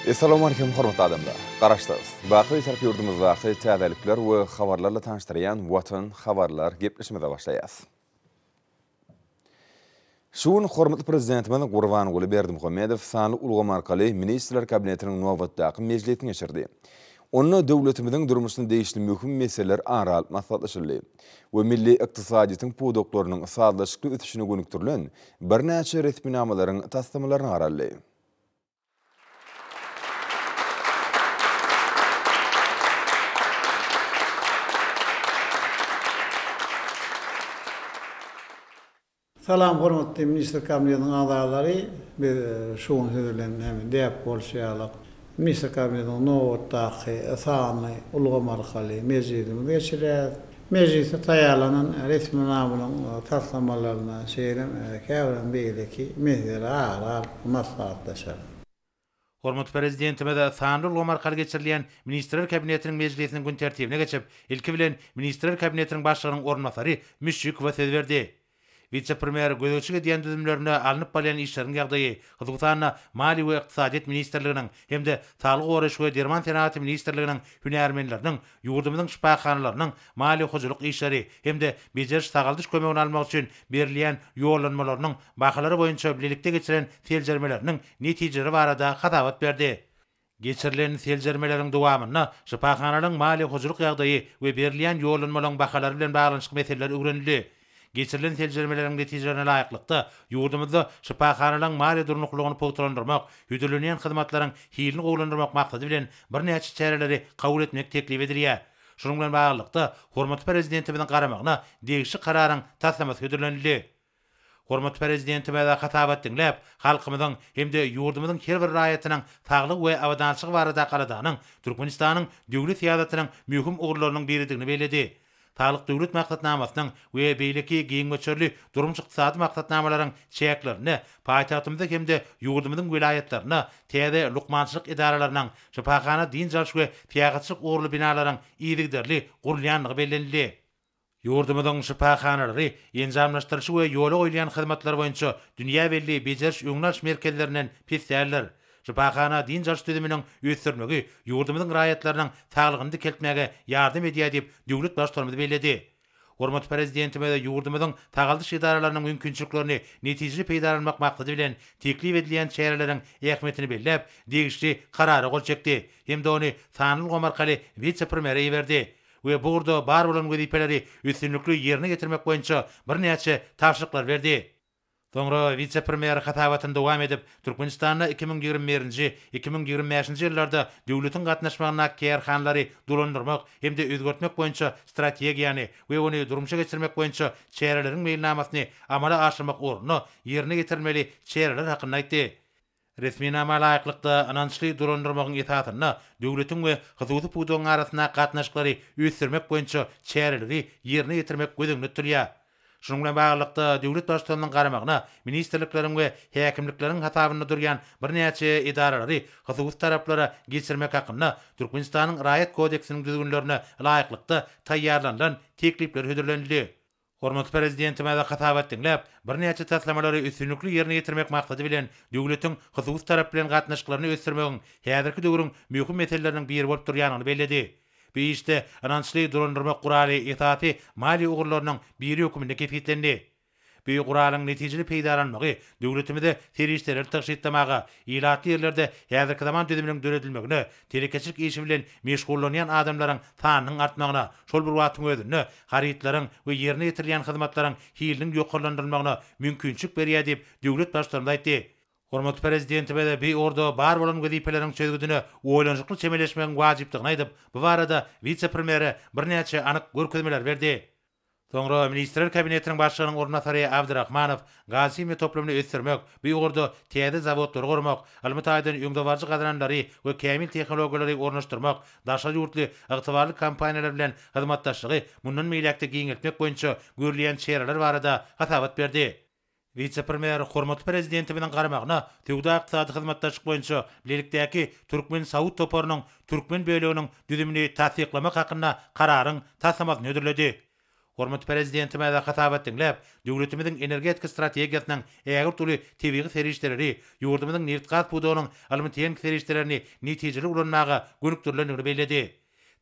Essalawmalikim hormatly adamlar! Garaşsyz, baky Bitarap ýurdumyzdaky täzelikler we habarlarla tanyşdyrýan Watan habarlar gepleşimize başlaýas. Şu gün hormatly Prezidentimiz Gurbanguly Berdimuhamedow sanly ulgam arkaly Ministrler Kabinetiniň nobatdaky mejlisini geçirdi. Onda döwletimiziň durmuşyna degişli möhüm meseleler ara alyp maslahatlaşyldy we milli ykdysadyýetiň pudaklarynyň sazlaşykly ösüşine gönükdirilen birnäçe resminamalaryň taslamalaryna garaldy. Salam hormatly Ministr Kabinetiniň agzalary, biz şu gün siz bilen hem däp bolşy ýaly Ministr Kabinetiniň nobatdaky sanly ulgam arkaly mejlisimizi geçirýäris. Mejlisde taýýarlanan resminamalaryň taslamalaryna, şeýle hem käbir beýleki meseleleri ara alyp maslahatlaşarys. Hormatly Prezidentimiz sanly ulgam arkaly geçirilýän Ministrler Kabinetiniň mejlisiniň gün tertibine geçip, ilki bilen Ministrler Kabinetiniň Başlygynyň orunbasary Müşşikowa söz berdi. Wise-premýer gözegçilik edýän düzümlerinde alnyp barylýan işleriň ýagdaýy, hususan-da, Maliýe we ykdysadyýet ministrliginiň hem-de Saglygy goraýyş we derman senagaty ministrliginiň hünärmenleriniň ýurdumyzyň şypahanalarynyň maliýe-hojalyk işleri hem-de bejeriş-sagaldyş kömegini almak üçin berilýän ýollanmalarynyň bahalary boýunça bilelikde geçiren seljermeleriniň netijeleri barada hasabat berdi. Geçirilen seljermeleriň dowamynda şypahanalaryň maliýe-hojalyk ýagdaýy we berilýän ýollanmalaryň bahalary bilen baglanyşykly meseleler öwrenildi. Geçirilen seljermeleriň netijelerine laýyklykda, ýurdumyzda şypahanalaryň maliýe durnuklylygyny pugtalandyrmak, hödürlenýän hyzmatlaryň hilini gowulandyrmak maksady bilen birnäçe çäreleri kabul etmek teklip edilýär. Şunuň bilen baglylykda, hormatly Prezidentimiziň garamagyna degişli Kararyň taslamasy hödürlenildi. Hormatly Prezidentimiz hasabat diňläp, halkymyzyň hem-de ýurdumyzyň her bir raýatynyň saglygy we abadançylygy baradaky aladanyň Türkmenistanyň döwlet syýasatynyň möhüm ugurlarynyň biridigini belledi. Saglyk Döwlet maksatnamasynyň we beýleki giň möçberli durmuş-ykdysady maksatnamalaryň çäklerinde paýtagtymyzda hem-de ýurdumyzyň welaýatlarynda täze lukmançylyk edaralarynyň, şypahana-dynç alyş we syýahatçylyk ugurly binalaryň yzygiderli gurulýandygy bellenildi. Ýurdumyzyň şypahanalary enjamlaşdyrylyşy we ýola goýulýan hyzmatlar boýunça dünýä belli bejeriş-öňüni alyş merkezlerinden pes däldir. Şypahana dynç alyş düzüminiň ösdürilmegi ýurdumyzyň raýatlarynyň saglygyny dikeltmäge ýardam edýär diýip, döwlet Baştutanymyz belledi. Hormatly Prezidentimiz ýurdumyzyň sagaldyş edaralarynyň mümkinçiliklerini netijeli peýdalanmak maksady bilen teklip edilýän çäreleriň ähmiýetini belläp, degişli Karara gol çekdi hem-de ony sanly ulgam arkaly wise-premýere iberdi. we bu ugurda bar bolan wezipeleri üstünlikli ýerine ýetirmek boýunça birnäçe tabşyryklar berdi. Soňra wise-premýer hasabatyny dowam edip, Türkmenistanda 2021-nji, 2025-nji ýyllarda döwletiň gatnaşmagyndaky kärhanalary dolandyrmak hem-de özgertmek boýunça strategiýany we ony durmuşa geçirmek boýunça çäreleriň meýilnamasyny amala aşyrmak ugrunda ýerine ýetirilmeli çäreler hakynda aýtdy. Resminama laýyklykda, ynançly dolandyrmagyň esasynda döwletiň we hususy pudagyň arasyndaky gatnaşyklary ösdürmek boýunça çäreleri ýerine ýetirmek göz öňünde tutulýar. Şunuň bilen baglylykda, döwlet Baştutanynyň garamagyna ministrlikleriň we häkimlikleriň hasabynda durýan birnäçe edaralary hususy taraplara geçirmek hakynda Türkmenistanyň Raýat kodeksiniň düzgünlerine laýyklykda taýýarlanylan teklipler hödürlenildi. Hormatly Prezidentimiz hasabat diňläp, birnäçe taslamalary üstünlikli ýerine ýetirmek maksady bilen, döwletiň hususy tarap bilen gatnaşyklaryny ösdürmegiň häzirki döwrüň möhüm meseleleriniň biri bolup durýandygyny belledi. Bu işde ynançly dolandyrmak guraly esasy maliýe ugurlarynyň biri hökmünde kesgitlendi. Bu guralyň netijeli peýdalanmagy döwletimize serişdeleri tygşytlamaga, ilatly ýerlerde häzirki zaman düzüminiň döredilmegine, telekeçilik işi bilen meşgullanýan adamlaryň sanynyň artmagyna, şol bir wagtyň özünde harytlaryň we ýerine ýetirilýän hyzmatlaryň hiliniň ýokarlandyrylmagyna mümkinçilik berýär diýip, döwlet Baştutanymyz aýtdy. Hormatly Prezidentimiz bu ugurda bar bolan wezipeleriň çözgüdine oýlanyşykly çemeleşmegiň wajypdygyny aýdyp, bu barada wise-premýere birnäçe anyk görkezmeleri berdi. Soňra Ministrler Kabinetiniň Başlygynyň orunbasary Abdyrahmanow gaz-himiýa toplumyny ösdürmek, bu ugurda täze zawodlary gurmak, ylmy taýdan öňdebaryjy gazananlary we kämil tehnologiýalary ornaşdyrmak, daşary ýurtly ygtybarly kompaniýalar bilen hyzmatdaşlygy mundan beýläk-de giňeltmek boýunça görülýän çäreler barada hasabat berdi. Wise-premýer hormatly Prezidentimiziň garamagyna Söwda-ykdysady hyzmatdaşlyk boýunça bilelikdäki türkmen-saud toparynyň türkmen böleginiň düzümini tassyklamak hakynda Kararyň taslamasyny hödürledi. Hormatly Prezidentimiz hasabat diňläp, döwletimiziň energetika strategiýasynyň ägirt uly tebigy serişdeleri, ýurdumyzyň nebitgaz pudagynyň ylmy-tehniki serişdelerini netijeli ulanmaga gönükdirilendigini belledi.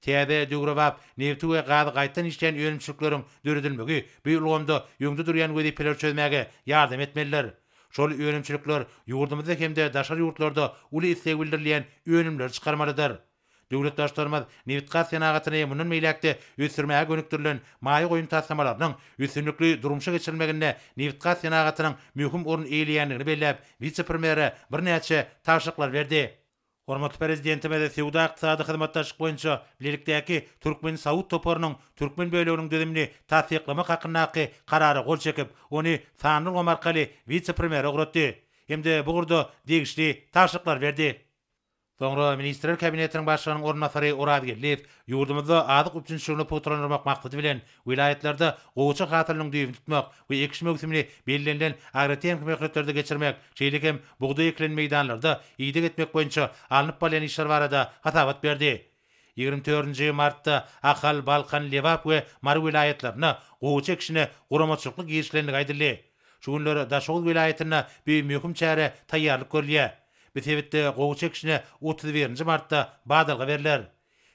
Täze, döwrebap nebiti we gazy gaýtadan işleýän önümçilikleriň döredilmegi bu ulgamda öňde durýan wezipeleri çözmäge ýardam etmelidir. Şol önümçilikler ýurdumyzda hem-de daşary ýurtlarda uly isleg bildirilýän önümleri çykarmalydyr. Döwlet Baştutanymyz nebitgaz senagatyny mundan beýläk-de ösdürmäge gönükdirilen maýa goýum taslamalarynyň üstünlikli durmuşa geçirilmeginde nebitgaz senagatynyň möhüm orun eýeleýändigini belläp, wise-premýere birnäçe tabşyryklary berdi. Hormatly Prezidentimiz Söwda-ykdysady hyzmatdaşlyk boýunça bilelikdäki türkmen-saud toparynyň türkmen böleginiň düzümini tassyklamak hakyndaky Karara gol çekip, ony sanly ulgam arkaly wise-premýere ugratdy hem-de bu ugurda degişli tabşyryklary berdi. Soňra Ministrler Kabinetiniň Başlygynyň orunbasary Oraz Geldiýew ýurdumyzda azyk üpjünçiligini pugtalandyrmak maksady bilen, welaýatlarda gowaça hasylynyň düýbüni tutmak we ekiş möwsümini bellenilen agrotehniki möhletlerde geçirmek, şeýle hem bugdaý ekilen meýdanlarda ideg etmek boýunça alnyp barylýan işler barada hasabat berdi. 24-nji martda Ahal, Balkan, Lebap we Mary welaýatlarynda gowaça ekişine guramaçylykly girişilendigi aýdyldy. Şu günler Daşoguz welaýatynda bu möhüm çärä taýýarlyk görülýär. Bu sebitde gowaça ekişine 31-nji martda badalga berler.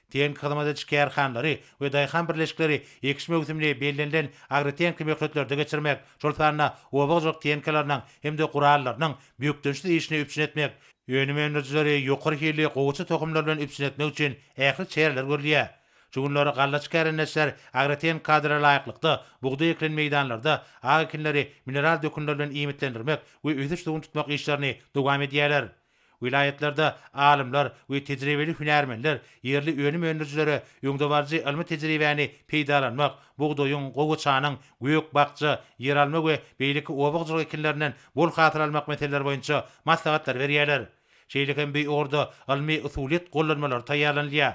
Tehniki hyzmat ediş kärhanalary we daýhan birleşikleri ekiş möwsümini bellenilen agrotehniki möhletlerde geçirmek, şol sanda oba hojalyk tehnikalarynyň hem-de gurallarynyň bökdençsiz işini üpjün etmek, önüm öndürijileri ýokary hilli gowaça tohumlary bilen üpjün etmek üçin ähli çäreler görülýär. Şu günler gallaçy kärendeçiler agrotehniki kadalara laýyklykda bugdaý ekilen meýdanlarda ak ekinleri mineral dökünler bilen iýmitlendirmek we ösüş suwuny tutmak işlerini dowam edýärler. Welaýatlarda alymlar we tejribeli hünärmenler ýerli önüm öndürijilere öňdebaryjy ylmy tejribäni peýdalanmak, bugdaýyň, gowaçanyň, gök-bakja, ýeralma we beýleki oba hojalyk ekinlerinden bol hasyl almak meseleleri boýunça maslahatlary berýärler. Şeýle hem bu ugurda ylmy-usulyýet gollanmalary taýýarlanylýar.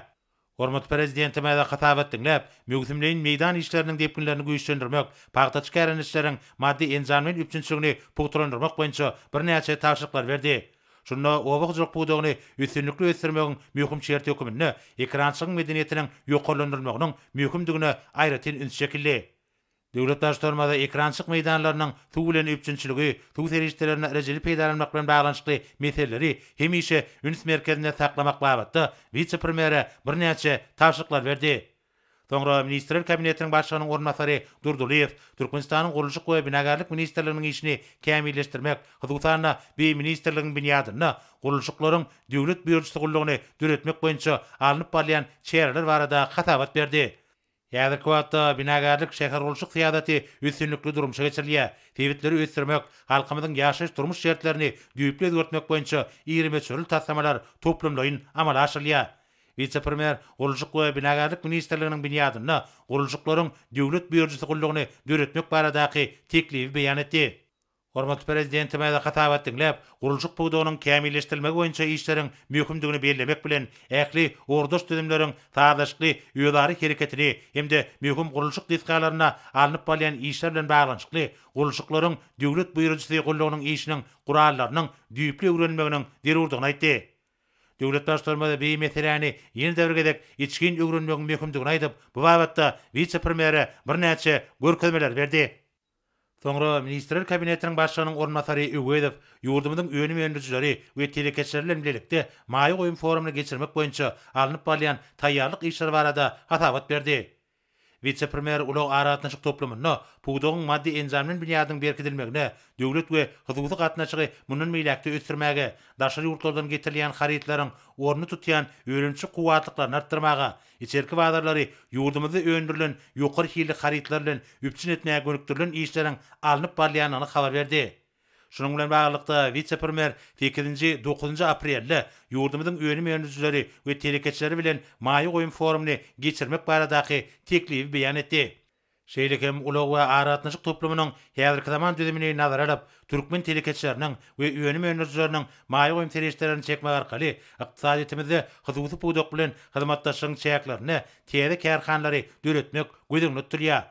Hormatly Prezidentimiz hasabat diňläp, möwsümleýin meýdan işleriniň depginlerini güýçlendirmek, pagtaçy kärendeçileriň maddy-enjamlaýyn üpjünçiligini pugtalandyrmak boýunça birnäçe tabşyryklary berdi. Şunda oba hojalyk pudagyny üstünlikli ösdürmegiň möhüm şerti höküminde ekerançylygyň medeniýetiniň ýokarlandyrylmagynyň möhümdigine aýratyn üns çekildi. Döwlet Baştutanymyz ekerançylyk meýdanlarynyň suw bilen üpjünçiligi, suw serişdelerini rejeli peýdalanmak bilen baglanyşykly meseleleri hemişe üns merkezinde saklamak babatda wise-premýere birnäçe tabşyryklary berdi. Soňra Ministrler Kabinetiniň Başlygynyň orunbasary Durdylyýew Türkmenistanyň Gurluşyk we binagärlik ministrliginiň işini kämilleşdirmek, hususan-da, bu ministrligiň binýadynda gurluşyklaryň döwlet buýrujysy gullugyny döretmek boýunça alnyp barylýan çäreler barada hasabat berdi. Häzirki wagtda binagärlik şähergurluşyk syýasaty üstünlikli durmuşa geçirilýär. Sebitleri ösdürmek, halkymyzyň ýaşaýyş-durmuş şertlerini düýpli özgertmek boýunça iri möçberli taslamalar toplumlaýyn amala aşyrylýar. Wise-premýer Gurluşyk we binagärlik ministrliginiň binýadynda gurluşyklaryň döwlet buýrujysy gullugyny döretmek baradaky teklibi beýan etdi. Hormatly Prezidentimiz hasabat diňläp, gurluşyk pudagynyň kämilleşdirilmegi boýunça işleriň möhümdigini bellemek bilen, ähli ugurdaş düzümleriň sazlaşykly özara hereketini hem-de möhüm gurluşyk desgalarynda alnyp barylýan işler bilen baglanyşykly gurluşyklaryň döwlet buýrujysy gullugynyň işiniň gurallarynyň düýpli öwrenilmeginiň zerurdygyny aýtdy. Döwlet Baştutanymyz bu meseläni ýene-de bir gezek içgin öwrenmegiň möhümdigini aýdyp, bu babatda wise-premýere birnäçe görkezmeleri berdi. Soňra Ministrler Kabinetiniň Başlygynyň orunbasary Öwezow ýurdumyzyň önüm öndürijileri we telekeçileri bilen bilelikde maýa goýum forumyny geçirmek boýunça alnyp barylýan taýýarlyk işleri barada hasabat berdi. Wise-premýer ulag-aragatnaşyk toplumynda pudagyň maddy-enjamlaýyn binýadynyň berkidilmegine, döwlet we hususy gatnaşygy mundan beýläk-de ösdürmäge, daşary ýurtlardan getirilýän harytlaryň ornuny tutýan önümçilik kuwwatlyklaryny artdyrmaga, Içerki bazarlary ýurdumyzda öndürilen ýokary hilli harytlar bilen üpjün etmäge gönükdirilen işleriň alnyp barylýandygyny habar berdi. Şunuň bilen baglylykda, wise-premýer sekizinji, dokuzynjy aprelde ýurdumyzyň önüm öndürijileri we telekeçileri bilen maýa goýum forumyny geçirmek baradaky teklibi beýan etdi. Şeýle hem ulag we aragatnaşyk toplumynyň häzirki zaman düzümini nazara alyp, türkmen telekeçileriniň we önüm öndürijileriniň maýa goýum serişdelerini çekmek arkaly ykdysadyýetimizde hususy pudak bilen hyzmatdaşlygyň çäklerinde täze kärhanalary döretmek göz öňünde tutulýar.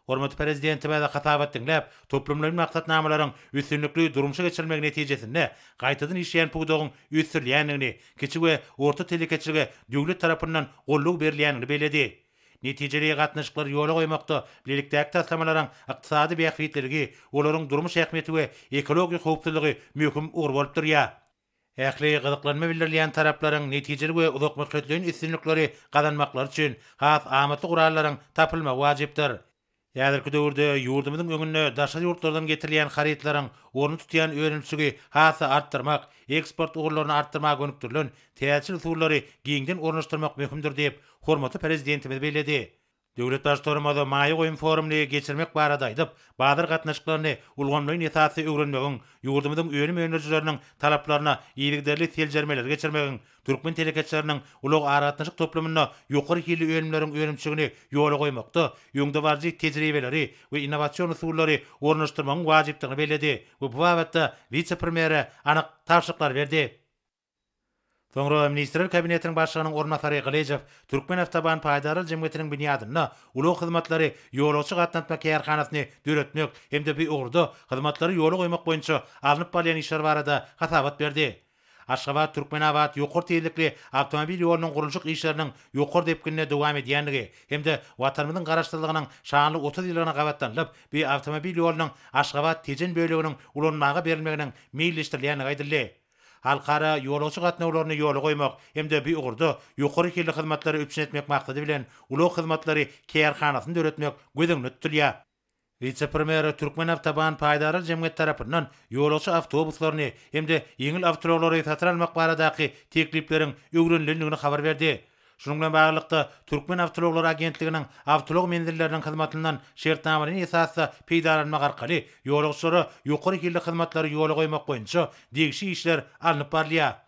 Hormatly Prezidentimiz hasabat diňläp, toplumlaýyn maksatnamalaryň üstünlikli durmuşa geçirilmegi netijesinde gaýtadan işleýän pudagyň ösdürilýändigini, kiçi we orta telekeçilige döwlet tarapyndan goldaw berilýändigini belledi. Netijeli gatnaşyklary ýola goýmakda bilelikdäki taslamalaryň ykdysady bähbitliligi, olaryň durmuş ähmiýeti we ekologiýa howpsuzlygy möhüm ugur bolup durýar. Ähli gyzyklanma bildirilýän taraplaryň netijeli we uzakmöhletleýin üstünlikleri gazanmaklary üçin has amatly gurallaryň tapylmagy wajypdyr. Häzirki döwürde ýurdumyzyň öňünde daşary ýurtlardan getirilýän harytlaryň ornuny tutýan önümçiligi has-da artdyrmak, eksport ugurlaryny artdyrmaga gönükdirilen täzeçil usullary giňden ornaşdyrmak möhümdir diýip, hormatly Prezidentimiz belledi. Döwlet Baştutanymyz maýa goýum forumyny geçirmek barada aýdyp, bazar gatnaşyklaryny ulgamlaýyn esasda öwrenmegiň, ýurdumyzyň önüm öndürijileriniň talaplaryna yzygiderli seljermeleri geçirmegiň, türkmen telekeçileriniň ulag-aragatnaşyk toplumynda ýokary hilli önümleriň önümçiligini ýola goýmakda öňdebaryjy tejribeleri we innowasion usullary ornaşdyrmagyň wajypdygyny belledi we bu babatda wise-premýere anyk tabşyryklary berdi. Soňra Ministrler Kabinetiniň Başlygynyň orunbasary Gylyjow Türkmenawtoban paýdarlar jemgyýetiniň binýadynda ulag hyzmatlary ýolagçy gatnatma kärhanasyny döretmek hem-de bu ugurda hyzmatlary ýola goýmak boýunça alnyp barylýan işler barada hasabat berdi. Aşgabat, Türkmenabat ýokary tizlikli awtomobil ýolunyň gurluşyk işleriniň ýokary depginde dowam edýändigi hem-de Watanymyzyň Garaşsyzlygynyň şanly 30 ýyllygyna gabatlanylyp, bu awtomobil ýolunyň Aşgabat, Tejen böleginiň ulanmaga berilmeginiň meýilleşdirilýändigi aýdyldy. Halkara ýolagçy gatnawlaryny ýola goýmak hem-de bu ugurda ýokary hilli hyzmatlary üpjün etmek maksady bilen, ulag hyzmatlary kärhanasyny döretmek göz öňünde tutulýar. Wise-premýer Türkmenawtoban paýdarlar jemgyýeti tarapyndan ýolagçy awtobuslaryny hem-de ýeňil awtoulaglary satyn almak baradaky teklipleriň öwrenilendigini habar berdi. Şunuň bilen baglylykda, Türkmenawtoulaglary agentliginiň awtoulag menzilleriniň hyzmatyndan şertnamalaýyn esasda peýdalanmak arkaly ýolagçylara ýokary hilli hyzmatlary ýola goýmak boýunça degişli işler alnyp barylýar.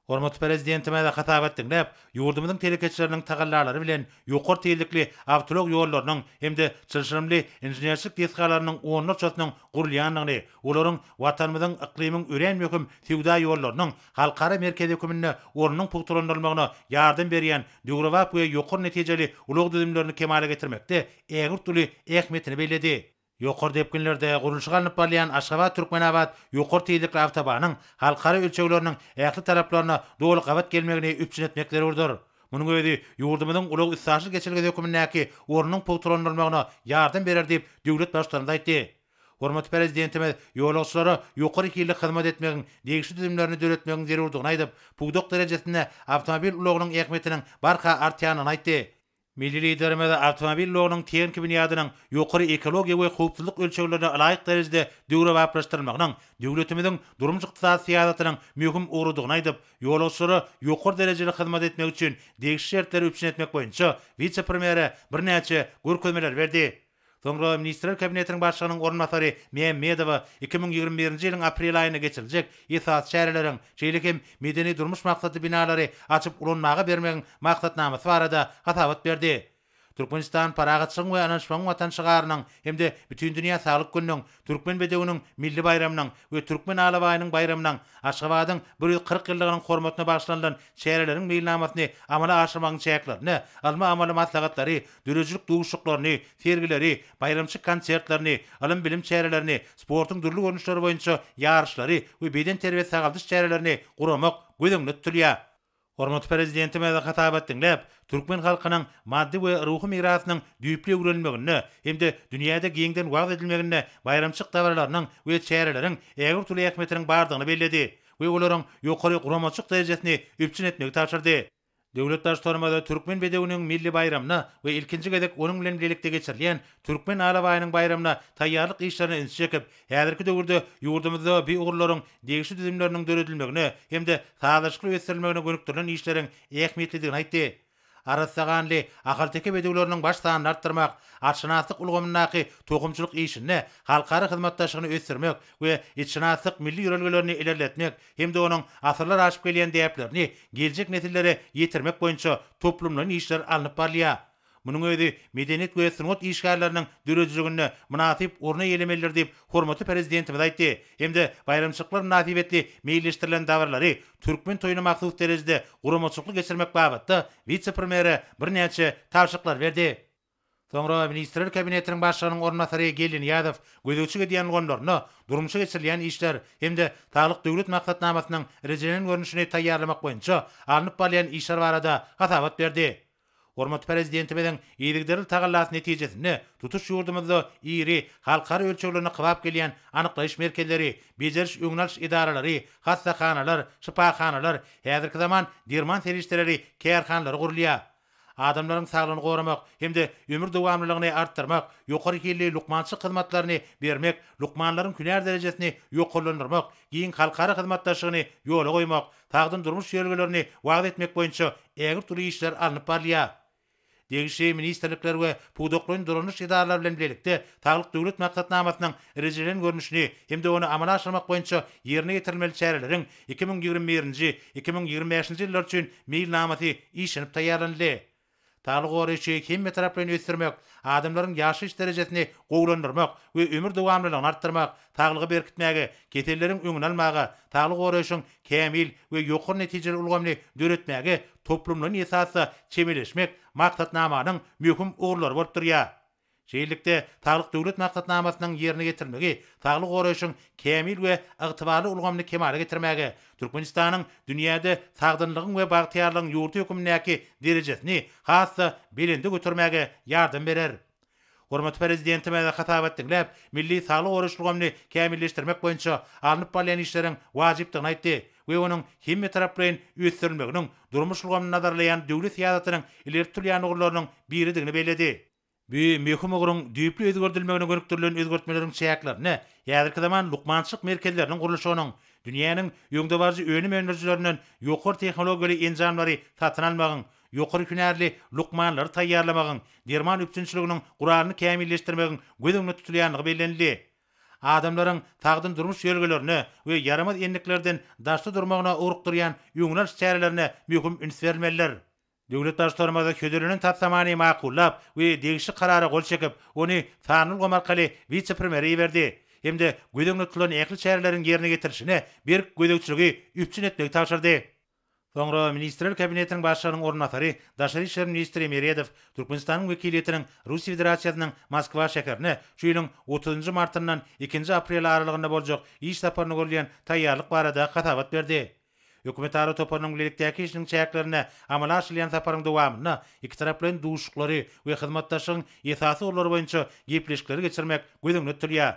Hormatly Prezidentimiz hasabat diňläp, ýurdumyzyň telekeçileriniň tagallalary bilen ýokary tizlikli awtoulag ýollarynyň hem-de çylşyrymly inženerçilik desgalarynyň onlarçasynyň gurulýandygyny, olaryň Watanymyzyň yklymyň örän möhüm söwda ýollarynyň halkara merkezi höküminde ornunyň pugtalandyrylmagyna ýardam berýän döwrebap we ýokary netijeli ulag düzümlerini kemala getirmekde ägirt uly ähmiýetini belledi. Ýokary depginlerde gurluşygy alnyp barylýan Aşgabat-Türkmenabat ýokary tizlikli awtobanyň halkara ölçegleriniň ähli talaplaryna doly gabat gelmegini üpjün etmek zerurdyr. Munuň özi ýurdumyzyň ulag-üstaşyr geçelgesi hökümindäki ornunyň pugtalandyrylmagyna ýardam berer diýip, döwlet Baştutanymyz aýtdy. Hormatly Prezidentimiz ýolagçylara ýokary hilli hyzmat etmegiň degişli düzümlerini döretmegiň zerurdygyny aýdyp, pudak derejesinde awtomobil ulagynyň ähmiýetiniň barha artýandygyny aýtdy. Milli Liderimiz awtomobil ulagynyň tehniki binýadynyň ýokary ekologiýa we howpsuzlyk ölçeglerine ylaýyk derejede döwrebaplaşdyrylmagynyň döwletimiziň durmuş-ykdysady syýasatynyň möhüm ugrudygyny aýdyp, ýolagçylara ýokary derejeli hyzmat etmek üçin degişli şertleri üpjün etmek boýunça wise-premýere birnäçe görkezmeleri berdi. Soňra Ministrler Kabinetiniň Başlygynyň orunbasary Mämmedowa 2021-nji ýylyň aprel aýynda geçiriljek esasy çäreleriň, şeýle hem medeni-durmuş maksatly binalary açyp ulanmaga bermegiň maksatnamasy barada hasabat berdi. Türkmenistan parahatçylygyň we ynanyşmagyň Watany şygarynyň hem-de Bütindünýä saglyk gününiň, Türkmen bedewiniň milli baýramynyň we Türkmen alabaýynyň baýramynyň, Aşgabadyň 140 ýyllygynyň hormatyna bagyşlanylan çäreleriň meýilnamasyny amala aşyrmagyň çäklerinde ylmy-amaly maslahatlary, döredijilik duşuşyklaryny, sergileri, baýramçylyk konsertlerini, ylym-bilim çärelerini, sportuň dürli görnüşleri boýunça ýaryşlary we bedenterbiýe-sagaldyş çärelerini guramak göz öňünde tutulýar. Hormatly Prezidentimiz hasabat diňläp, türkmen halkynyň maddy we ruhy mirasynyň düýpli öwrenilmeginde hem-de dünýäde giňden wagyz edilmeginde baýramçylyk dabaralarynyň we çäreleriň ägirt uly ähmiýetiniň bardygyny belledi we olaryň ýokary guramaçylyk derejesini üpjün etmegi tabşyrdy. Döwlet Baştutanymyz Türkmen bedewiniň milli baýramyna we ilkinji gezek onuň bilen bilelikde geçirilýän Türkmen alabaýynyň baýramyna taýýarlyk işlerine ünsi çekip, häzirki döwürde ýurdumyzda bu ugurlaryň degişli düzümleriniň döredilmegine hem-de sazlaşykly ösdürilmegine gönükdirilen işleriň ähmiýetlidigini aýtdy. Arassa ganly ahalteke bedewleriniň baş sanyny artdyrmak, atşynaslyk ulgamyndaky tohumçylyk işinde halkara hyzmatdaşlygyny ösdürmek we itşynaslyk milli ýörelgelerini ilerletmek hem-de onuň asyrlar aşyp gelýän däplerini geljek nesillere ýetirmek boýunça toplumlaýyn işler alnyp barylýar. Munuň özi medeniýet we sungat işgärleriniň döredijiliginde mynasyp orun eýelemelidir diýip, hormatly Prezidentimiz aýtdy hem-de baýramçylyklar mynasybetli meýilleşdirilen dabaralary türkmen toýuna mahsus derejede guramaçylykly geçirmek babatda wise-premýere birnäçe tabşyryklary berdi. Soňra Ministrler Kabinetiniň Başlygynyň orunbasary Geldi Nyýazow gözegçilik edýän ulgamlarynda durmuşa geçirilýän işler hem-de Saglyk Döwlet maksatnamasynyň rejelenen görnüşini taýýarlamak boýunça alnyp barylýan işler barada hasabat berdi. Hormatly Prezidentimiziň yzygiderli tagallasy netijesinde tutuş ýurdumyzda iri, halkara ölçeglerine kybap gelýän anyklaýyş merkezleri, bejeriş-öňüni alyş edaralary, hassahanalar, şypahanalar, häzirki zaman derman serişdeleri kärhanalary gurulýar. Adamlaryň saglygyny goramak hem-de ömür dowamlylygyny artdyrmak, ýokary hilli lukmançylyk hyzmatlaryny bermek, lukmanlaryň hünär derejesini ýokarlandyrmak, giň halkara hyzmatdaşlygyny ýola goýmak, sagdyn durmuş ýörelgelerini wagyz etmek boýunça ägirt uly işler alnyp barylýar. Degişli ministrlikler we pudaklaýyn dolanyş edaralary bilen bilelikde Saglyk Döwlet maksatnamasynyň rejelen görnüşini hem-de ony amala aşyrmak boýunça ýerine ýetirilmeli çäreleriň 2021-nji, 2025-nji ýyllar üçin meýilnamasy işlenip taýýarlanyldy. Saglygy goraýşy hemmetaraplaýyn ösdürmek, adamlaryň ýaşaýyş derejesini gowulandyrmak we ömür dowamlylygyny artdyrmak, saglygy berkitmäge, keselleriň öňüni almaga, saglygy goraýşyň kämil we ýokary netijeli ulgamyny döretmäge toplumlaýyn esasda çemeleşmek maksatnamanyň möhüm ugurlary bolup durýar. Şeýlelikde, Saglyk Döwlet maksatnamasynyň ýerine ýetirilmegi saglygy goraýşyň kämil we ygtybarly ulgamyny kemala getirmäge, Türkmenistanyň dünýäde sagdynlygyň we bagtyýarlygyň ýurdy hökmündäki derejesini has-da belende götermäge ýardam berer. Hormatly Prezidentimiz hasabat diňläp, milli saglygy goraýyş ulgamyny kämilleşdirmek boýunça alnyp barylýan işleriň wajypdygyny aýtdy we onuň hemmetaraplaýyn ösdürilmeginiň durmuş ulgamyny nazarlaýan döwlet syýasatynyň ileri tutulýan ugurlarynyň biridigini belledi. Bu möhüm ugruň düýpli özgerdilmegine gönükdirilen özgertmeleriň çäklerinde häzirki zaman lukmançylyk merkezleriniň gurluşygynyň, dünýäniň öňdebaryjy önüm öndürijilerinden ýokary tehnologiýaly enjamlary satyn almagyň, ýokary hünärli lukmanlary taýýarlamagyň, derman üpjünçiliginiň guralyny kämilleşdirmegiň göz öňünde tutulýandygy bellenildi. Adamlaryň sagdyn durmuş ýörelgelerine we ýaramaz endiklerden daşda durmagyna ugrukdyrýan öňüni alyş çärelerine möhüm üns berilmelidir. Döwlet Baştutanymyz hödürlenen taslamany makullap we degişli Karara gol çekip, ony sanly ulgam arkaly wise-premýere iberdi hem-de göz öňünde tutulan ähli çäreleriň ýerine ýetirilişine berk gözegçiligi üpjün etmegi tabşyrdy. Soňra Ministrler Kabinetiniň Başlygynyň orunbasary, daşary işler ministri Meredow Türkmenistanyň wekiliýetiniň Russiýa Federasiýasynyň Moskwa şäherine şu ýylyň otuzynjy martyndan ikinji apreli aralygynda boljak iş saparyna görülýän taýýarlyk barada hasabat berdi. Hökümetara toparynyň bilelikdäki işiniň çäklerinde amala aşyrylýan saparyň dowamynda ikitaraplaýyn duşuşyklary we hyzmatdaşlygyň esasy ugurlary boýunça gepleşikleri geçirmek göz öňünde tutulýar.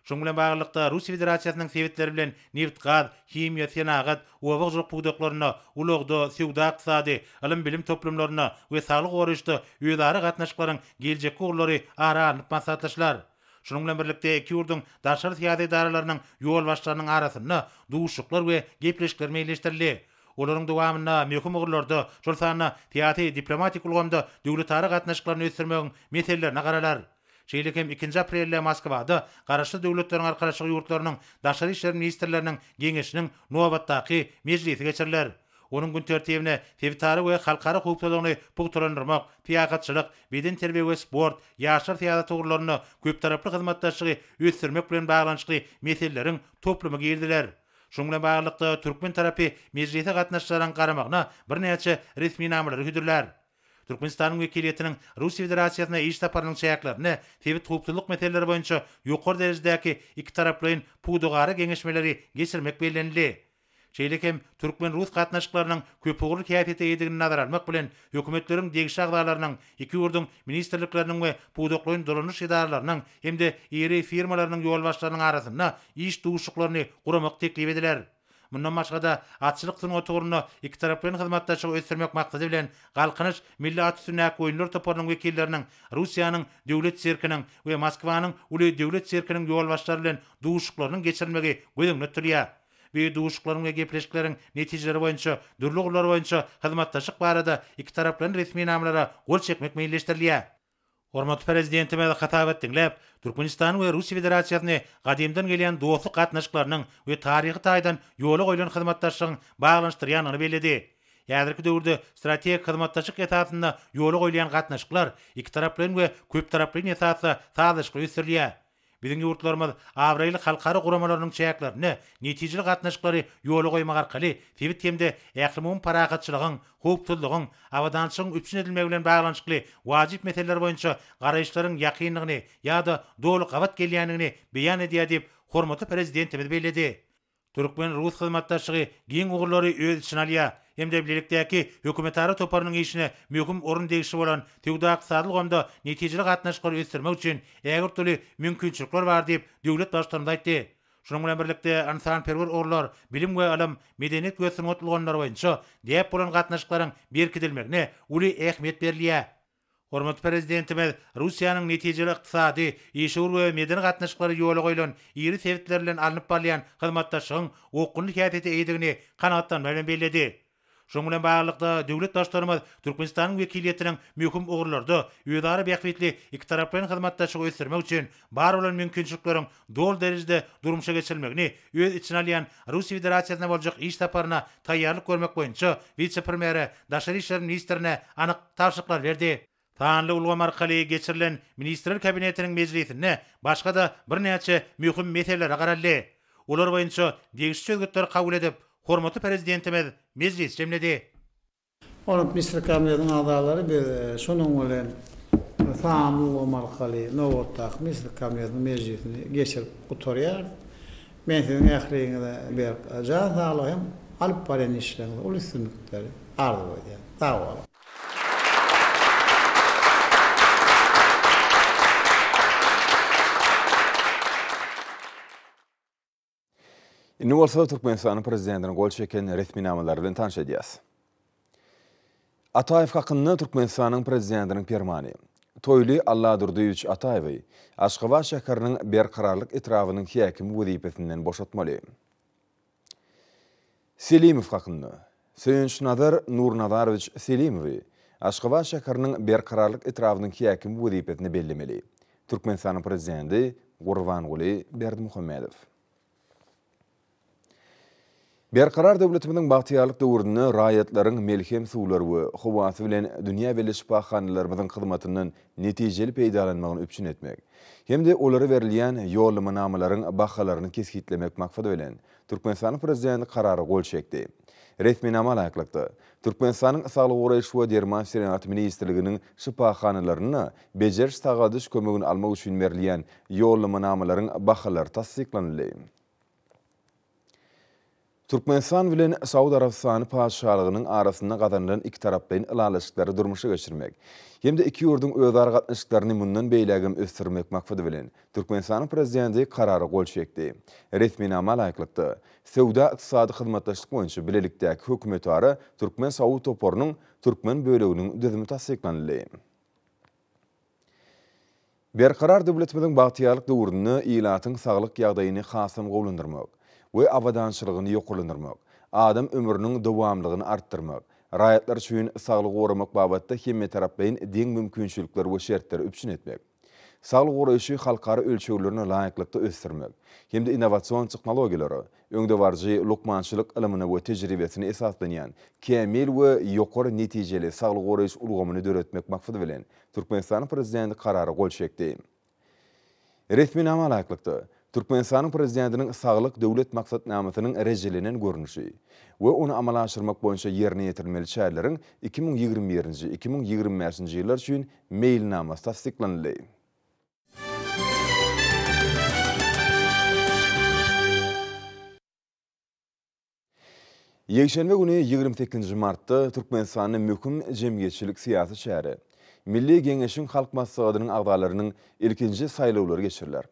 Şunuň bilen baglylykda, Russiýa Federasiýasynyň sebitleri bilen nebit-gaz, himiýa, senagat, oba hojalyk pudaklarynda, ulagda, söwda-ykdysady, ylym-bilim toplumlarynda we saglygy goraýyşda özara gatnaşyklaryň geljekki ugurlary ara alnyp maslahatlaşylar. Şunuň bilen birlikde, iki ýurduň daşary syýasy edaralarynyň ýolbaşçylarynyň arasynda duşuşyklar we gepleşikler meýilleşdirildi. Olaryň dowamynda möhüm ugurlarda, şol sanda syýasy-diplomatik ulgamda döwletara gatnaşyklaryny ösdürmegiň meselelerine garalar. Şeýle hem ikinji aprelde Moskwada Garaşsyz Döwletleriň Arkalaşygy ýurtlarynyň daşary işler ministrleriniň Geňeşiniň nobatdaky mejlisi geçiriler. Onuň gün tertibine sebitara we halkara howpsuzlygyny pugtalandyrmak, syýahatçylyk, bedenterbiýe we sport, ýaşlar syýasaty ugurlarynda köptaraply hyzmatdaşlygy ösdürmek bilen baglanyşykly meseleleriň toplumy girdiler. Şunuň bilen baglylykda, türkmen tarapy mejlise gatnaşyjylaryň garamagyna birnäçe resminamalary hödürlär. Türkmenistanyň wekiliýetiniň Russiýa Federasiýasyna iş saparynyň çäklerinde sebit howpsuzlyk meseleleri boýunça ýokary derejedäki ikitaraplaýyn pudagara geňeşmeleri geçirmek bellenildi. Şeýle hem türkmen-rus gatnaşyklarynyň köpugurly häsiýete eýedigini nazara almak bilen, hökümetleriň degişli agzalarynyň, iki ýurduň ministrlikleriniň we pudaklaýyn dolanyş edaralarynyň hem-de iri firmalarynyň ýolbaşçylarynyň arasynda iş duşuşyklaryny guramak teklip ediler. Mundan başga-da, atçylyk sungaty ugrunda ikitaraplaýyn hyzmatdaşlygy ösdürmek maksady bilen, Galkynyş milli at üstündäki oýunlar toparynyň wekilleriniň Russiýanyň Döwlet sirkiniň we Moskwanyň Uly döwlet sirkiniň ýolbaşçylary bilen duşuşyklarynyň geçirilmegi göz öňünde tutulýar. Bu duşuşyklaryň we gepleşikleriň netijeleri boýunça dürli ugurlar boýunça hyzmatdaşlyk barada ikitaraplaýyn resminamalara gol çekmek meýilleşdirilýär. Hormatly Prezidentimiz hasabat diňläp, Türkmenistany we Russiýa Federasiýasyny gadymdan gelýän dostluk gatnaşyklarynyň we taryhy taýdan ýola goýlan hyzmatdaşlygyň baglanyşdyrýandygyny belledi. Häzirki döwürde strategik hyzmatdaşlyk esasynda ýola goýulýan gatnaşyklar ikitaraplaýyn we köptaraplaýyn esasda sazlaşykly ösdürilýär. Biziň ýurtlarymyz abraýly halkara guramalarynyň çäklerinde netijeli gatnaşyklary ýola goýmak arkaly sebit hem-de ählumumy parahatçylygyň, howpsuzlygyň, abadançylygyň üpjün edilmegi bilen baglanyşykly wajyp meseleler boýunça garaýyşlaryň ýakynlygyny ýa-da doly gabat gelýändigini beýan edýär diýip, hormatly Prezidentimiz belledi. Türkmen-rus hyzmatdaşlygy giň ugurlary öz içine alýar. hem-de bilelikdäki hökümetara toparynyň işine möhüm orun degişli bolan söwda-ykdysady ulgamda netijeli gatnaşyklary ösdürmek üçin ägirt uly mümkinçilikler bar diýip, döwlet Baştutanymyz aýtdy. Şunuň bilen birlikde, ynsanperwer ugurlar, bilim we ylym, medeniýet we sungat ulgamlary boýunça däp bolan gatnaşyklaryň berkidilmegine uly ähmiýet berilýär. Hormatly Prezidentimiz Russiýanyň netijeli ykdysady, işewür we medeni gatnaşyklary ýola goýlan iri sebitler bilen alnyp barylýan hyzmatdaşlygyň okgunly häsiýete eýedigini kanagatlanma bilen belledi. Şunuň bilen baglylykda, döwlet Baştutanymyz Türkmenistanyň wekiliýetiniň möhüm ugurlarda özara bähbitli ikitaraplaýyn hyzmatdaşlygy ösdürmek üçin bar bolan mümkinçilikleriň doly derejede durmuşa geçirilmegini öz içine alýan Russiýa Federasiýasyna boljak iş saparyna taýýarlyk görmek boýunça wise-premýere, daşary işler ministrine anyk tabşyryklar berdi. Sanly ulgam arkaly geçirilen Ministrler Kabinetiniň mejlisinde başga-da birnäçe möhüm meselelere garaldy. Olar boýunça degişli çözgütleri kabul edip, hormatly Prezidentimiz mejlisi jemledi. Hormatly Ministrler Kabinetiniň agzalary biz şunuň bilen sanly ulgam arkaly nobatdaky Ministrler Kabinetiniň mejlisini geçirip gutarýarys. Men siziň ähliňize berk jan saglygy hem alyp barýan işleriňizde uly üstünlikleri arzuw edýän. Sag boluň! Indi bolsa Türkmenistanyň Prezidentiniň gol çeken resminamalary bilen tanyş edýäs. Ataýew hakynda Türkmenistanyň Prezidentiniň Permany. Toýly Alladurdyýewiç Ataýewi Aşgabat şäheriniň Berkararlyk etrabynyň häkimi wezipesinden boşatmaly. Selimow hakynda. Söýünçnazar Nurnazarowiç Selimowy Aşgabat şäheriniň Berkararlyk etrabynyň häkimi wezipesine bellemeli. Türkmenistanyň Prezidenti Gurbanguly Berdimuhamedow. Berkarar döwletimiziň bagtyýarlyk döwründe raýatlaryň melhem suwlary we howasy bilen dünýä belli şypahanalarymyzyň hyzmatyndan netijeli peýdalanmagyny üpjün etmek hem-de olara berilýän ýollamanamalaryň bahalaryny kesgitlemek maksady bilen, Türkmenistanyň Prezidenti Karara gol çekdi. Resminama laýyklykda, Türkmenistanyň Saglygy goraýyş we derman senagaty ministrliginiň şypahanalarynda bejeriş-sagaldyş kömegini almak üçin berilýän ýollamanamalaryň bahalary tassyklanyldy. Türkmenistan bilen Saud Arabystany Patyşalygynyň arasynda gazanylan ikitaraplaýyn ylalaşyklary durmuşa geçirmek hem-de iki ýurduň özara gatnaşyklaryny mundan beýlägem ösdürmek maksady bilen, Türkmenistanyň Prezidenti Karara gol çekdi. Resminama laýyklykda, Söwda-ykdysady hyzmatdaşlyk boýunça bilelikdäki hökümetara türkmen-saud toparynyň türkmen böleginiň düzümi tassyklanyldy. Berkarar döwletimiziň bagtyýarlyk döwründe ilatyň saglyk ýagdaýyny hasam gowulandyrmak we abadançylygyny ýokarlandyrmak, adam ömrüniň dowamlygyny artdyrmak, raýatlar üçin saglygy goramak babatda hemmetaraplaýyn deň mümkinçilikleri we şertleri üpjün etmek, saglygy goraýşy halkara ölçeglerine laýyklykda ösdürmek hem-de innowasion tehnologiýalara, öňdebaryjy lukmançylyk ylmyna we tejribesine esaslanýan kämil we ýokary netijeli saglygy goraýyş ulgamyny döretmek maksady bilen, Türkmenistanyň Prezidenti Karara gol çekdi. Resminama laýyklykda, Türkmenistanyň Prezidentiniň Saglyk Döwlet maksatnamasynyň rejelenen görnüşi we ony amala aşyrmak boýunça ýerine ýetirilmeli çäreleriň 2021-nji, 2025-nji ýyllar üçin Meýilnamasy tassyklanyldy. Ýekşenbe güni, 28-nji martda Türkmenistanda möhüm jemgyýetçilik-syýasy çäre, Milli Geňeşiň Halk Maslahatynyň agzalarynyň ilkinji saýlawlary geçiriler.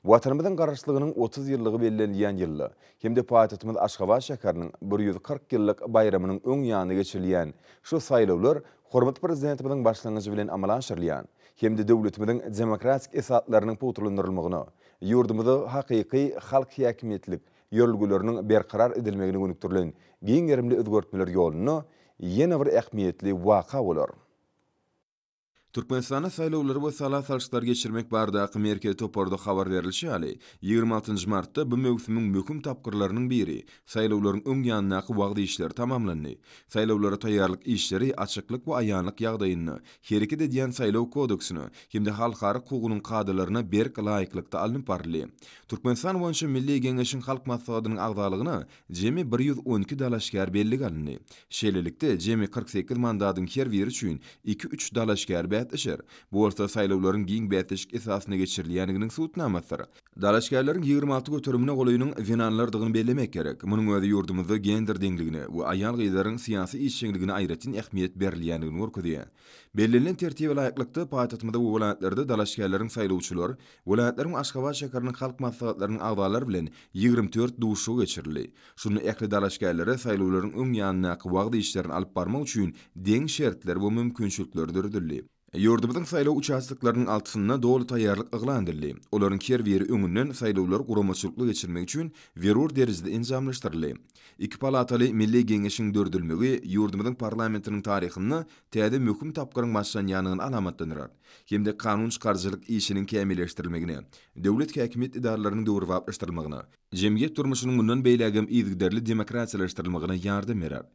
Watanymyzyň Garaşsyzlygynyň 30 ýyllygy bellenilýän ýylda hem-de paýtagtymyz Aşgabat şäheriniň 140 ýyllyk baýramynyň öň ýanynda geçirilýän şu saýlawlar hormatly Prezidentimiziň başlangyjy bilen amala aşyrylýan hem-de döwletimiziň demokratik esaslarynyň pugtalandyrylmagyna, ýurdumyzda hakyky halk häkimiýetlik ýörelgeleriniň berkarar edilmegine gönükdirilen giň gerimli özgertmeler ýolunda ýene bir ähmiýetli waka bolar. Türkmenistanda saýlawlary we sala salşyklary geçirmek baradaky merkezi toparda habar berlişi ýaly, 26 nji martda bu möwsümiň möhüm tapgyrlarynyň biri, saýlawlaryň öň ýanyndaky wagyz işleri tamamlandy. Saýlawlara taýýarlyk işleri açyklyk we aýanlyk ýagdaýynda, hereket edýän Saýlaw kodeksine hem-de halkara hukugynyň kadalaryna berk laýyklykda alnyp baryldy. Türkmenistan boýunça Milli Geňeşiň Halk Maslahatynyň agzalygyna jemi 112 dalaşgär bellige alyndy. Şeýlelikde, jemi 48 mandatyň her biri üçin iki-üç dalaşgär bäsleşdi. bäsleşer. Bu bolsa saýlawlaryň giň bäsleşik esasynda geçirilýändiginiň subutnamasydyr. Dalaşgärleriň 26 göterimine golaýynyň zenanlardygyny bellemek gerek. Munuň özi ýurdumyzda gender deňligine we aýal-gyzlaryň syýasy işjeňligine aýratyn ähmiýet berilýändigini görkezýär. Bellenilen tertibe laýyklykda, paýtagtymyzda we welaýatlarda dalaşgärleriň saýlawçylar, welaýatlaryň we Aşgabat şäheriniň halk maslahatlarynyň agzalary bilen 24 duşuşygy geçirildi. Şunda ähli dalaşgärlere saýlawlaryň öň ýanyndaky wagyz işlerini alyp barmak üçin deň şertler we mümkinçilikler döredildi. Ýurdumyzyň saýlaw uçastoklarynyň altysynda doly taýýarlyk yglan edildi. Olaryň her biri öňünden saýlawlary guramaçylykly geçirmek üçin zerur derejede enjamlaşdyryldy. Iki palataly Milli Geňeşiň döredilmegi ýurdumyzyň parlamentiniň taryhynda täze möhüm tapgyryň başlanýandygyny alamatlandyrar hem-de kanun çykaryjylyk işiniň kämilleşdirilmegine, döwlet häkimiýet edaralarynyň döwrebaplaşdyrylmagyna, jemgyýet durmuşynyň mundan beýlägem yzygiderli demokratiýalaşdyrylmagyna ýardam berer.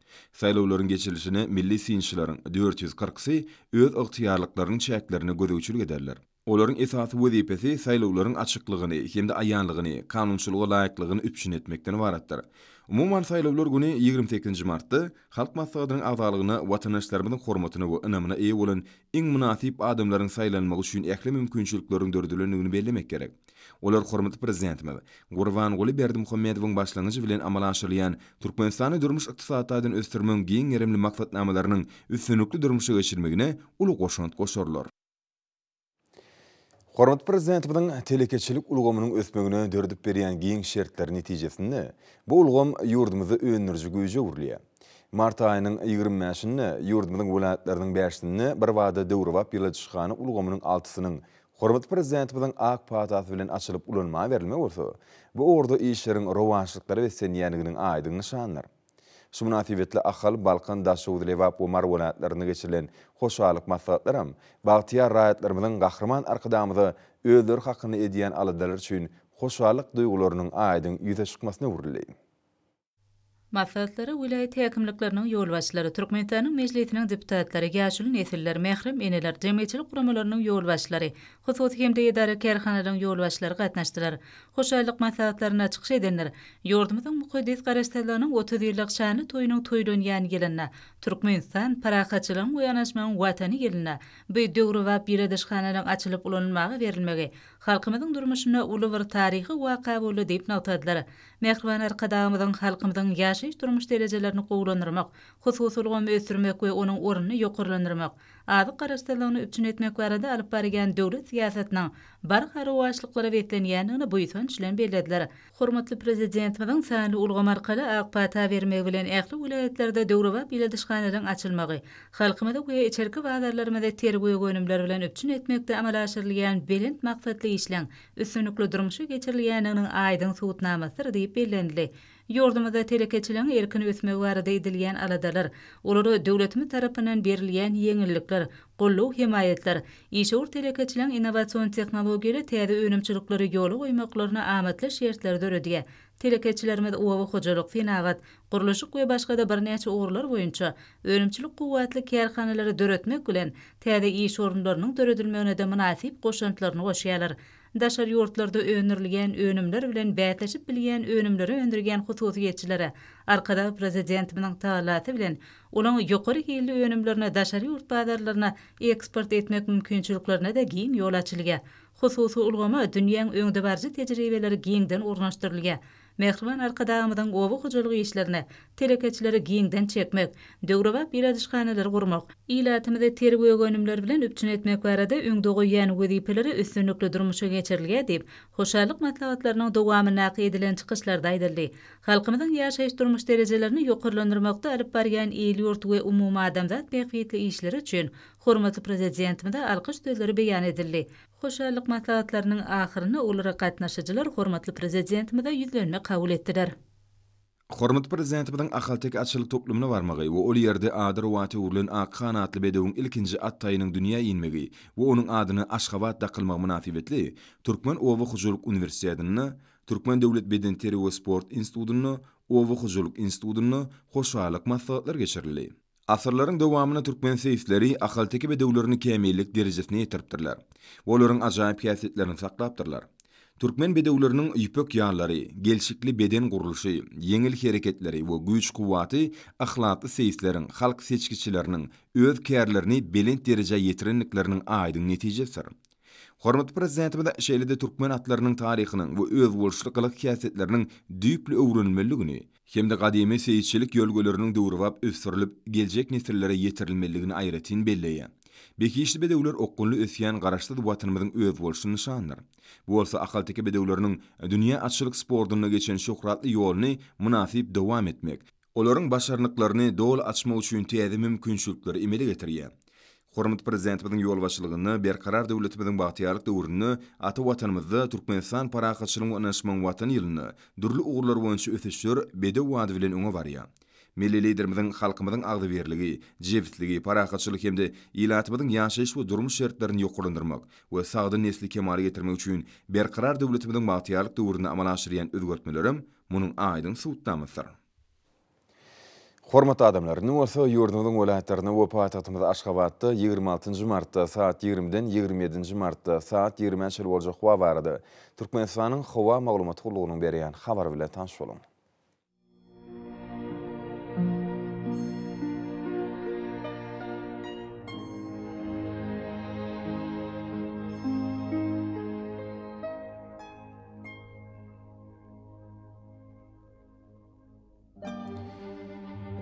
Saýlawlaryň geçirilişine milli synçylaryň 440-sy öz ygtyýarlyklarynyň çäklerinde gözegçilik ederler. Olaryň esasy wezipesi saýlawlaryň açyklygyny hem-de aýanlygyny, kanunçylyga laýyklygyny üpjün etmekden ybaratdyr. Umuman, saýlawlar güni 28 martda Halk Maslahatynyň agzalygyna watandaşlarymyzyň hormatyna we ynamyna eýe bolan iň mynasyp adamlaryň saýlanmagy üçin ähli mümkinçilikleriň döredilendigini bellemek gerek. Olar hormatly Prezidentimiz Gurbanguly Berdimuhamedowyň başlangyjy bilen amala aşyrylýan Türkmenistany durmuş-ykdysady taýdan ösdürmegiň giň gerimli maksatnamalarynyň üstünlikli durmuşa geçirilmegine uly goşant goşarlar. Hormatly Prezidentimiziň telekeçilik ulgamynyň ösmegine döredip berýän giň şertleri netijesinde bu ulgam ýurdumyzda öndüriji güýje öwrülýär. Mart aýynyň 25 bäşinde ýurdumyzyň welaýatlarynyň bäşisinde birbada döwrebap ýyladyşhana ulgamynyň altysynyň Hormatly Prezidentimiziň ak patasy bilen açylyp ulanmaga berilmegi bolsa, bu ugurda işleriň rowaçlyklara beslenýändiginiň aýdyň nyşanydyr. Şu mynasybetli Ahal, Balkan, Daşoguz, Lebap we Mary welaýatlarynda geçirilen hoşallyk maslahatlaram bagtyýar raýatlarymyzyň Gahryman Arkadagymyza özleri hakynda edýän aladalary üçin hoşallyk duýgularynyň aýdyň ýüze çykmasyna öwrüldi. Maslahatlara welaýat häkimlikleriniň ýolbaşçylary, Türkmenistanyň Mejlisiniň deputatlary, ýaşuly nesiller, mährem eneler, jemgyýetçilik guramalarynyň ýolbaşçylary, hususy hem-de edara-kärhanalaryň ýolbaşçylary gatnaşdylar. Hoşallyk maslahatlarynda çykyş edenler, ýurdumyzyň mukaddes Garaşsyzlygynyň 30 ýyllyk şanly toýunyň toýlanýan ýylynda, Türkmenistan, parahatçylygyň we yanaşmagyň Watany ýylynda bu döwrebap ýyladyşhanalaryň açylyp ulanylmaga berilmegi halkymyzyň durmuşynda uly bir taryhy waka boldy diýip nygtadylar. Mähriban Arkadagymyzyň halkymyzyň ýaşaýyş-durmuş derejelerini gowulandyrmak, hususy ulgamy ösdürmek we onuň ornuny ýokarlandyrmak, azyk garaşsyzlygyny üpjün etmek barada alyp barýan döwlet syýasatynyň barha rowaçlyklara beslenýändigini buýsanç bilen bellediler. Hormatly Prezidentimiziň sanly ulgam arkaly ak pata bermegi bilen ähli welaýatlarda döwrebap ýyladyşhanalaryň açylmagy, halkymyzy we içerki bazarlarymyzy ter gök önümler bilen üpjün etmekde amala aşyrylýan belent maksatly işleň üstünlikli durmuşa geçirilýändiginiň aýdyň subutnamasydyr diýip bellenildi. Ýurdumyzda telekeçiligiň erkin ösmegi barada edilýän aladalar, olara döwletimiz tarapyndan berilýän ýeňillikler, goldaw-hemaýatlar, işewür telekeçiligiň innowasion tehnologiýaly täze önümçilikleri ýola goýmaklaryna amatly şertleri döredýär. Telekeçilerimiz oba hojalyk, senagat, gurluşyk we başga-da birnäçe ugurlar boýunça önümçilik kuwwatly kärhanalary döretmek bilen, täze iş orunlarynyň döredilmegine-de mynasyp goşantlaryny goşýarlar. Daşary ýurtlarda öndürilýän önümler bilen bäsleşip bilýän önümleri öndürýän hususyýetçilere Arkadag Prezidentimiziň tagallasy bilen olaň ýokary hilli önümlerini daşary ýurt bazarlaryna eksport etmek mümkinçiliklerine-de giň ýol açylýar. Hususy ulgama dünýäň öňdebaryjy tejribeleri giňden ornaşdyrylýar. Mähriban Arkadagymyzyň oba hojalyk işlerine telekeçileri giňden çekmek, döwrebap ýyladyşhanalary gurmak, ilatymyzy ter gök önümler bilen üpjün etmek barada öňde goýýan wezipeleri üstünlikli durmuşa geçirilýär diýip, hoşallyk maslahatlarynyň dowamyndaky edilen çykyşlarda aýdyldy. Halkymyzyň ýaşaýyş-durmuş derejelerini ýokarlandyrmakda alyp barýan il-ýurt we umumadamzat bähbitli işleri üçin hormatly Prezidentimize alkyş sözleri beýan edildi. Hoşallyk maslahatlarynyň ahyrynda olara gatnaşyjylar hormatly Prezidentimize ýüzlenme kabul etdiler. Hormatly Prezidentimiziň Ahalteke atçylyk toplumyna barmagy we ol ýerde ady rowata öwrülen Akhan atly bedewiň ilkinji at taýynyň dünýä inmegi we onuň adyna Aşgabat dakylmagy mynasybetli Türkmen oba hojalyk uniwersitetinde, Türkmen döwlet bedenterbiýe we sport institutynda, Oba hojalyk institutynda hoşallyk maslahatlary geçirildi. Asyrlaryň dowamynda türkmen seýisleri ahalteke bedewlerini kämillik derejesine ýetiripdirler we olaryň ajaýyp häsiýetlerini saklapdyrlar. Türkmen bedewleriniň ýüpek ýallary, gelşikli beden gurluşy, ýeňil hereketleri we güýç-kuwwaty yhlasly seýisleriň, halk seçgiçileriniň öz kärlerini belent derejä ýetirendikleriniň aýdyň netijesidir. Hormatly Prezidentimiz şeýle-de türkmen atlarynyň taryhynyň we özboluşly gylyk-häsiýetleriniň düýpli öwrenilmelidigini hem-de gadymy seýisçilik ýörelgeleriniň döwrebap ösdürilip, geljek nesillere ýetirilmelidigini aýratyn belleýär. Behişdi bedewler okgunly ösýän Garaşsyz Watanymyzyň özboluşly nyşanydyr. Bu bolsa ahalteke bedewleriniň dünýä atçylyk sportunda geçen şöhratly ýoluny mynasyp dowam etmek, olaryň başarnyklaryny doly açmak üçin täze mümkinçilikleri emele getirýär. Hormatly Prezidentimiziň ýolbaşçylygynda Berkarar döwletimiziň bagtyýarlyk döwründe ata Watanymyzda Türkmenistan parahatçylygyň we ynanyşmagyň Watany ýylynda dürli ugurlar boýunça ösüşler bedew bady bilen öňe barýar. Milli Liderimiziň halkymyzyň agzybirligi, jebisligi, parahatçylyk hem-de ilatymyzyň ýaşaýyş we durmuş şertlerini ýokarlandyrmak we sagdyn nesli kemala getirmek üçin Berkarar döwletimiziň bagtyýarlyk döwründe amala aşyrýan özgertmelerem munuň aýdyň subutnamasydyr. Hormatly adamlar, indi bolsa ýurdumyzyň welaýatlarynda we paýtagtymyz Aşgabatda 26 nji martda saat 20-den 27 nji martda saat 20-ä çenli boljak howa barada Türkmenistanyň Howa maglumat gullugynyň berýän habary bilen tanyş boluň.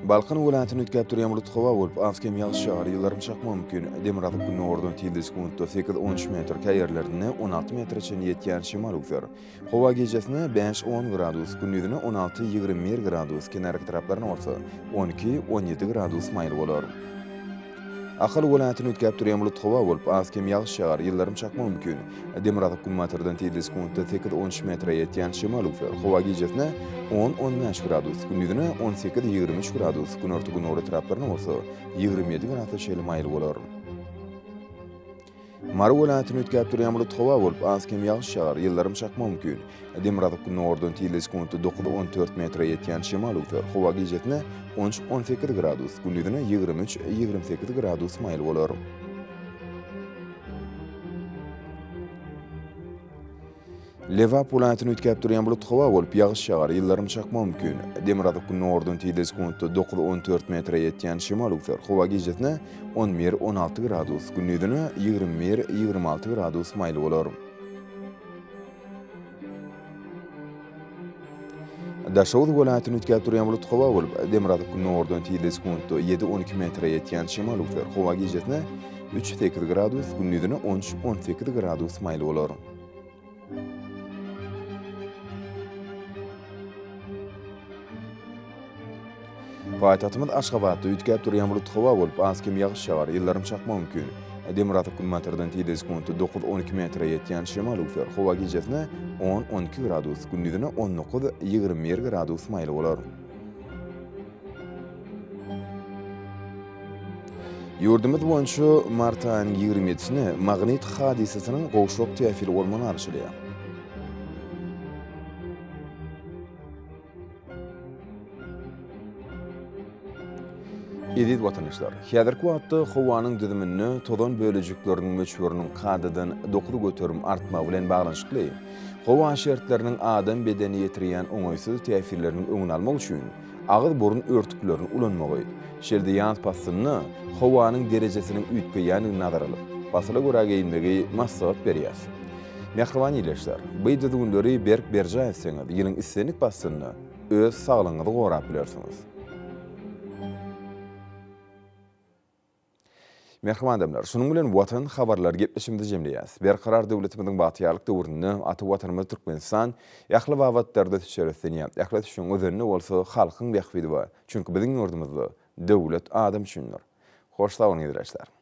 Balkan welaýatyny üýtgäp durýan bulut howa bolup, az-kem ýagyş ýagar, ýyldyrym çakmagy mümkin. Demirgazyk gündogardan tizligi sekuntda sekiz-on üç metr, käýerlerinde 16 metre çenli ýetýän şemal öwser. Howa gijesine bäş-on gradus, gündizine 16-21 gradus, kenarýaka etraplarynda bolsa 12-17 gradus maýyl bolar. Ahal welaýatyny üýtgäp durýan bulut howa bolup, az-kem ýagyş ýagar, ýyldyrym çakmagy mümkin. Demirgazyk-günbatardan tizligi sekuntda sekiz-on üç metre ýetýän şemal öwser. Howa gijesine on-on bäş gradus, gündizine on sekiz-ýigrimi üç gradus, günorta-gündogar etraplarynda bolsa 27 grasa çenli maýyl bolar. Mary welaýatyny üýtgäp durýan bulut howa bolup, az-kem ýagyş ýagar, ýyldyrym çakmagy mümkin. Demirgazyk-gündogardan tizligi sekuntda dokuz-on dört metre ýetýän şemal öwser. Howa gijesine on üç-on sekiz gradus, gündizine 23-28 gradus maýyl bolar. Lebap welaýatyny üýtgäp durýan bulut howa bolup, ýagyş ýagar, ýyldyrym çakmagy mümkin. Demirgazyk-gündogardan tizligi sekuntda dokuz-on dört metre ýetýän şemal öwser. Howa gijesine on bir-on alty gradus, gündizine 21-26 gradus maýyl bolar. Daşoguz welaýatyny üýtgäp durýan bulut howa bolup, demirgazyk-gündogardan tizligi sekuntda ýedi-on iki metre ýetýän şemal öwser. Howa gijesine üç-sekiz gradus, gündizine on üç-on sekiz gradus maýyl bolar. Paýtagtymyz Aşgabatda üýtgäp durýan bulut howa bolup, az-kem ýagyş ýagar, ýyldyrym çakmagy mümkin. Demirgazyk-günbatardan tizligi sekuntda dokuz-on iki metre ýetýän şemal öwser. Howa gijesine on-on iki gradus, gündizine on dokuz-ýigrimi bir gradus maýyl bolar. Ýurdumyz boýunça mart aýynyň ýigrimi ýedisine magnit hadysasynyň gowşak täsiri bolmagy garaşylýar. Eziz watandaşlar, häzirki wagtda howanyň düzüminde tozan bölejikleriniň möçberiniň kadadan 9% artmagy bilen baglanyşykly, howa şertleriniň adam bedenine ýetirýän oňaýsyz täsirleriniň öňüni almak üçin agyz-burun örtüklerini ulanmagy, şeýle-de ýaz paslynda howanyň derejesiniň üýtgeýändigini nazara alyp, pasyla görä geýinmegi maslahat berýäris. Mähriban ildeşler, bu düzgünleri berk berjaý etseňiz, ýylyň islendik paslynda öz saglygyňyzy gorap bilersiňiz. Mähriban adamlar, şunuň bilen Watan habarlary gepleşigimizi jemleýäris. Berkarar döwletimiziň bagtyýarlyk döwründe ata Watanymyz Türkmenistan ähli babatlarda ösüşlere beslenýär. Ähli ösüşiň özeninde bolsa halkyň bähbidi bar. Çünki biziň ýurdumyzda döwlet adam üçindir. Hoş sag boluň ildeşler!